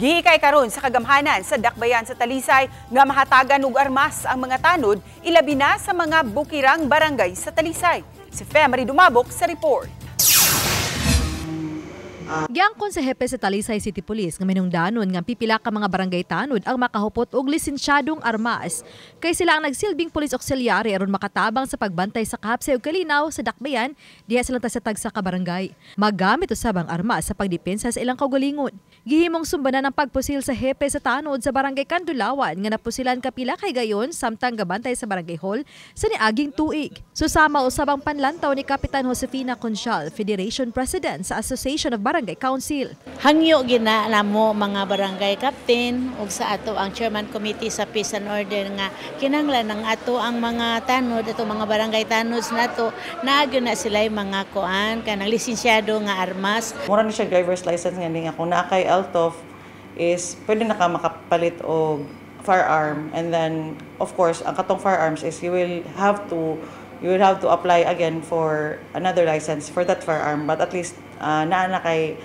Gihikay karon sa kagamhanan sa Dakbayan sa Talisay nga mahatagan og armas ang mga tanod, ilabi na sa mga bukirang barangay sa Talisay. Si Femery Dumabok sa report. Giangkon sa hepe sa Talisay City Police nga minungdanon nga pipila ka mga barangay tanod ang makahupot og lisensyadong armas. Kay sila ang nagsilbing police auxiliary aron makatabang sa pagbantay sa kahapsay ug kalinaw sa dakbayan diha sa sa tagsa ka barangay. Magamit usab ang armas sa pagdepensa sa ilang kaugalingon. Gihimong sumbanan ang pagpusil sa hepe sa tanod sa Barangay Kandulawan nga napusilan kapila kay gayon samtang gabantay sa barangay hall sa niaging tuig. Susama usab ang panlantaw ni Kapitan Josefina Conchal, Federation President sa Association of Barangay Council. Hangyo gina namo mga barangay captain ug sa ato ang chairman committee sa peace and order nga kinahanglan ang ato ang mga tanod, ato mga barangay tanods nato, naa gyud na sila mga kuan, kanang lisensyado nga armas. Mura ni siya driver's license nga nga kung naa kay LTOPF is pwede na ka makapalit og firearm, and then of course ang katong firearms is you will have to apply again for another license for that firearm, but at least naa na kay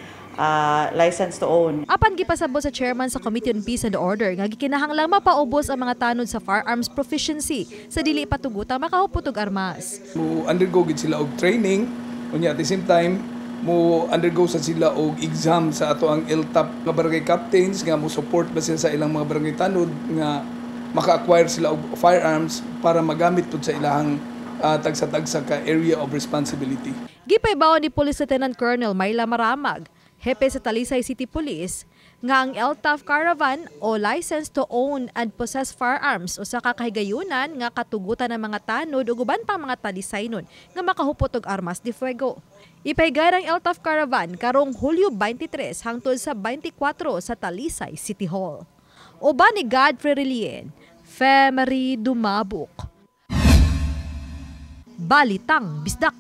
license to own. Apan gipasabot sa chairman sa Committee on Peace and Order nga gikinahanglang mapaubos ang mga tanod sa firearms proficiency sa dili patugutang makahupot og armas. Mo undergo gid sila og training, unya at the same time mo undergo sa sila og exam sa ato ang LTOPF nga barangay captains nga mo support ba sila sa ilang mga barangay tanod nga maka-acquire sila og firearms para magamit pud sa ilahang tagsa-tagsa ka area of responsibility. Gipaybaw ni Police Lieutenant Colonel Mayla Maramag, hepe sa Talisay City Police, nga ang LTOPF Caravan o License to Own and Possess Firearms usa ka kahigayunan nga katugutan ng mga tanod ug uban pang mga talisaynon nga makahupot og armas de fuego. Ipahigay ang LTOPF Caravan karong Hulyo 23 hangtod sa 24 sa Talisay City Hall. Uban ni Godfrey Relien, Femery Dumabok. Balitang Bisdak.